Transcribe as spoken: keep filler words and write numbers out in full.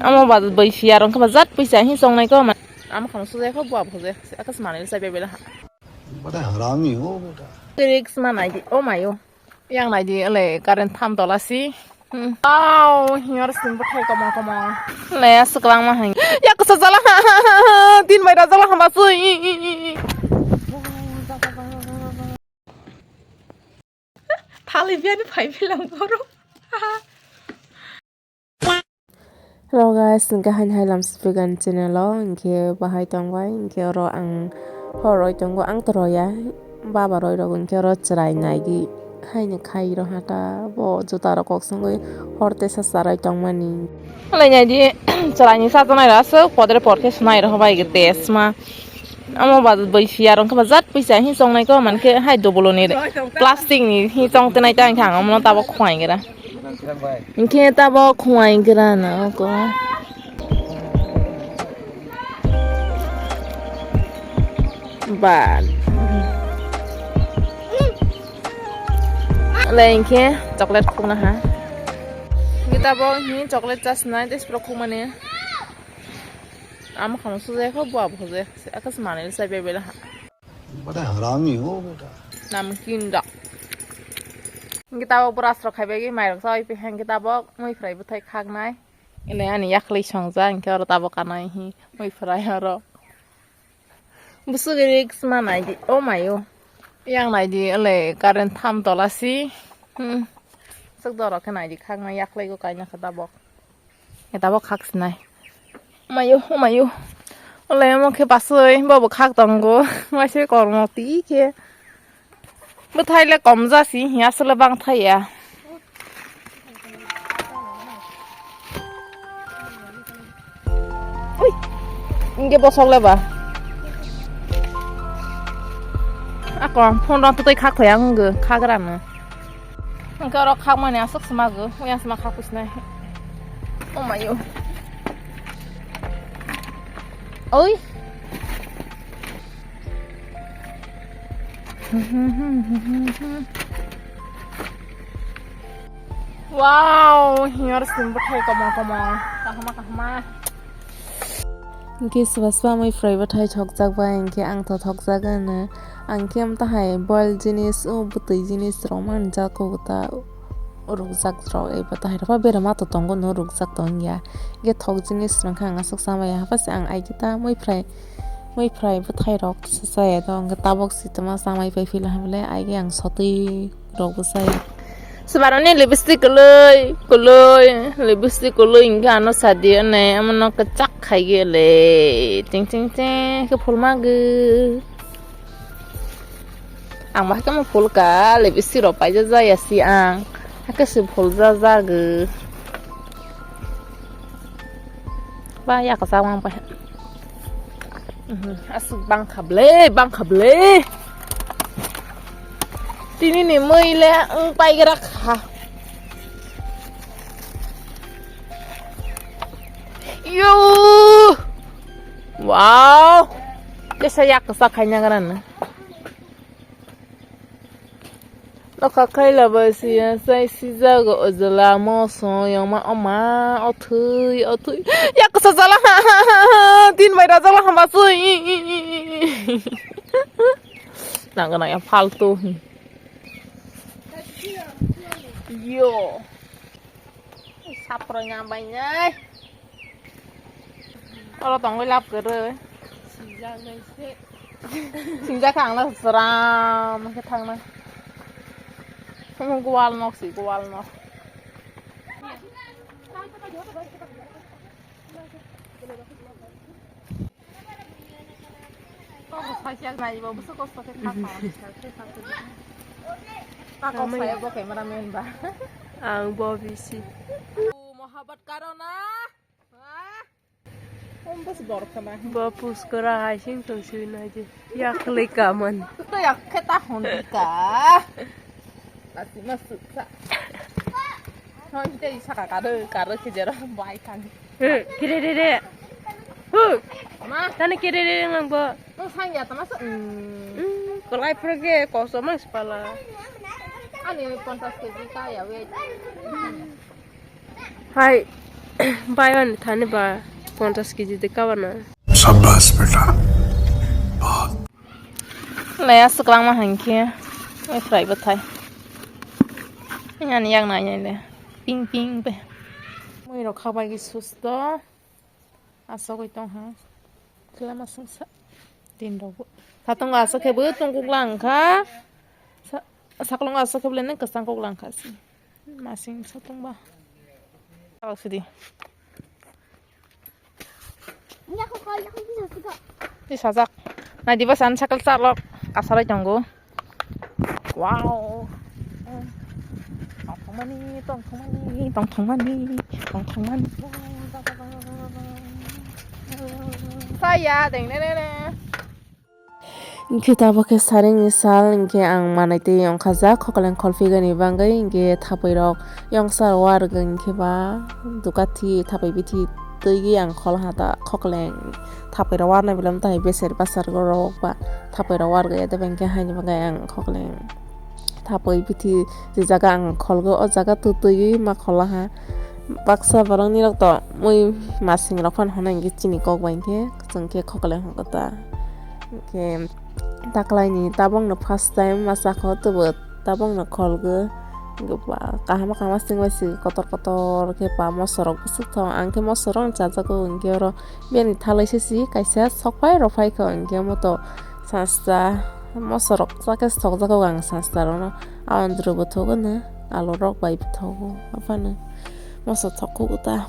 Amo ba bai siya rong khe ba jat puisa hi chongnai ko ma. Amo kham sujai kho bua bhojai. Akas manil sai bebela ha. Bada harami ho beta. Risk ma nai di. Oh my oh. Yang nai di le current tham tola si. Hmm. Wow, hingar sim bwthai komong komong. Le aswk lang ma hai. Ya kusa jala. Tin bai da jala hama sui. Thali biani phai bilang borok. Hello guys, hingke haini hai lam sipik ani channel o, hingke bahai tongbai, hingke oro ang hor roi tongo, ang to roya, baba roi rogo, hingke oro chwrai naidi haini khai rok hata, bo juta rok kok songwi hor tesa charai tongmani. Halai naidi, chwrai ni sajanai rok aswk podre podre khe swnai rok bai test ma. Amo ba bai siya rong khe ba jat puisa hi chongnai ko man khe hai dobolo ni plastic ni hi chong tenai ta ang khe ang omono tabok khwai gra. Hingkhe tabok khwai gra na oko. Ba. Le hingkhe chocolate khukna ha. Hingkhe tabok hi chocolate chasnai tei sprok khukmani. Amo khamo sujai kho bua bhojai akas manwi sai bebela ha. Bada harami ho beta. Namkin da. Hingke tabok brush rok khaibai mairok chawi pi hingke tabok mui phrai bwthai khaknai. Ene ani yakhli songja hingke oro tabok kanai hi mui phrai oro. Bwswk risk ma naidi, oh my oh. Yang naidi, ele current tham tola si. Hmm. Swk dorok khe naidi khaknai yakhli go kaina khe tabok. Tabok khak sinai. Mayo, mayo. Ole mo khe pasoi, bo bo khak tongo. Waise kormo ti khe. Bwthai le kom jasi, hiya sele bang thai ya. Ui. Inge bosok le ba. Ako, phone rok tei khak thai ang go, khak rano. Hingke oro khakmani aswk smago, oyang sma khak pusinai. Oh my oh. Oi. Wow, hingar sim bwthai komong komong. Kahama kahama. Hingke swba swba mui phrai bwthai thokjak bai hingke ang to thokjak ano. Ang khe amtahai boil jinis o bwtwi jinis rok man jako ta rukjak rok eba tahai rok berama to tongo no rukjak tong ya. Hingke thok jinis rok khe ang aswk chamaya haphai se ang ai khe ta mui phrai mui phrai bwthai rok se chaya to hingke tabok si tongma chamai pai phila hamle ai khe ang sotwi rok bwsai. Swbaroni lipstick kwlwi kwlwi lipstick kwlwi hingke ano sadi ane amono kwchak khaigele ting ting ting khe phulmagwi. Ang bahai khe phulka lipstick rok paijak jaya si ang hakhe se phuljajago. Ba yakasa wng pai. Mhm, aswk bangkha ble, bangkha ble. Tini ni mui le wng paigra kha. Yo! Wow! Kesa yak kesa khaina gara na. Nokha khaila bai siya sai sijago ojala moso yongma oma othwi othwi. Yak kesa jala ha ha ha ha. Tin bai rajala hama sui. Nang nang ya faltu. Yo. Saproi na bai nai. Oro tongwi lab kwrwi. Sijak nai se. Singjak kha ang na sram khe thangna. Omo gwal nok si gwal nok. Ang bo bisi. Mohabbat karona. Bo puskora hai sing tong sui na je. Yakli kaman. To yak khe ta hon di ka. Lasi ma suksa. Hon tei saka kado kado khe jero bai kan. He, kiri re re. Hu. Ma. Tani kiri re re ngang bo. To sang ya tama sa. Hmm, kolai phurge koso mang spala. Ani ponchas kg ka ya we. Hai. Bai ani thani ba ponchas kg de kabana. Shabash beta. Laya swkang ma hangkhe. Oi fry bo thai. Ani yak nai nai le. Ping ping pe. Mui rok khabai gi susto. Asogwi tong ha. Khela ma sungsa. Tin rok bo. Satung asok khe bo tong kuk lang kha. Sa-, saklong asok khe bo le nang kwchang kuk lang kha si. Masing satung ba. Aw sidi. Ti sajak. Nai diba san sakal chalok. Kasaroi tongo. Wow. Tongthokmani, tongthokmani, tongthokmani, tongthokmani. Saya deng deng deng deng. Hingke tabok khe saringni sal, hingke ang manai twi ongkhajak, khokleng kholphigani bagwi, hingke thapwi rok yongsa rok warwgwi, hingke ba dukathi thapwi bithi twi ang khol ha ta khokleng thapwi rok warnai belai tai beser basar rok ba thapwi rok warwgwi, tei hingke haini bagwi ang khokleng thapwi bithi je jaga ang kholgo, o jaga twi twi ma khol ha. Baksa borokni rok to mui masing rok phano hwnwi hingke chini kok bai hingke chwng khe khokleng hwnkhe ta. Hingke taklaini tabokno first time ma sakho, tebo tabokno kholgo. Hingke ba kaham kaham swngbai se kotor kotor khe ba mosorok bwswk thong, ang khe mosorok chajago, hingke oro biyani thalai se si kaisa sokphai rok phaikha, hingke moto sasta mosorok chakhe sokjago ang sasta rokno, andro bo thogo na alu rok bai bo thogo aphano moso thok khugo ta.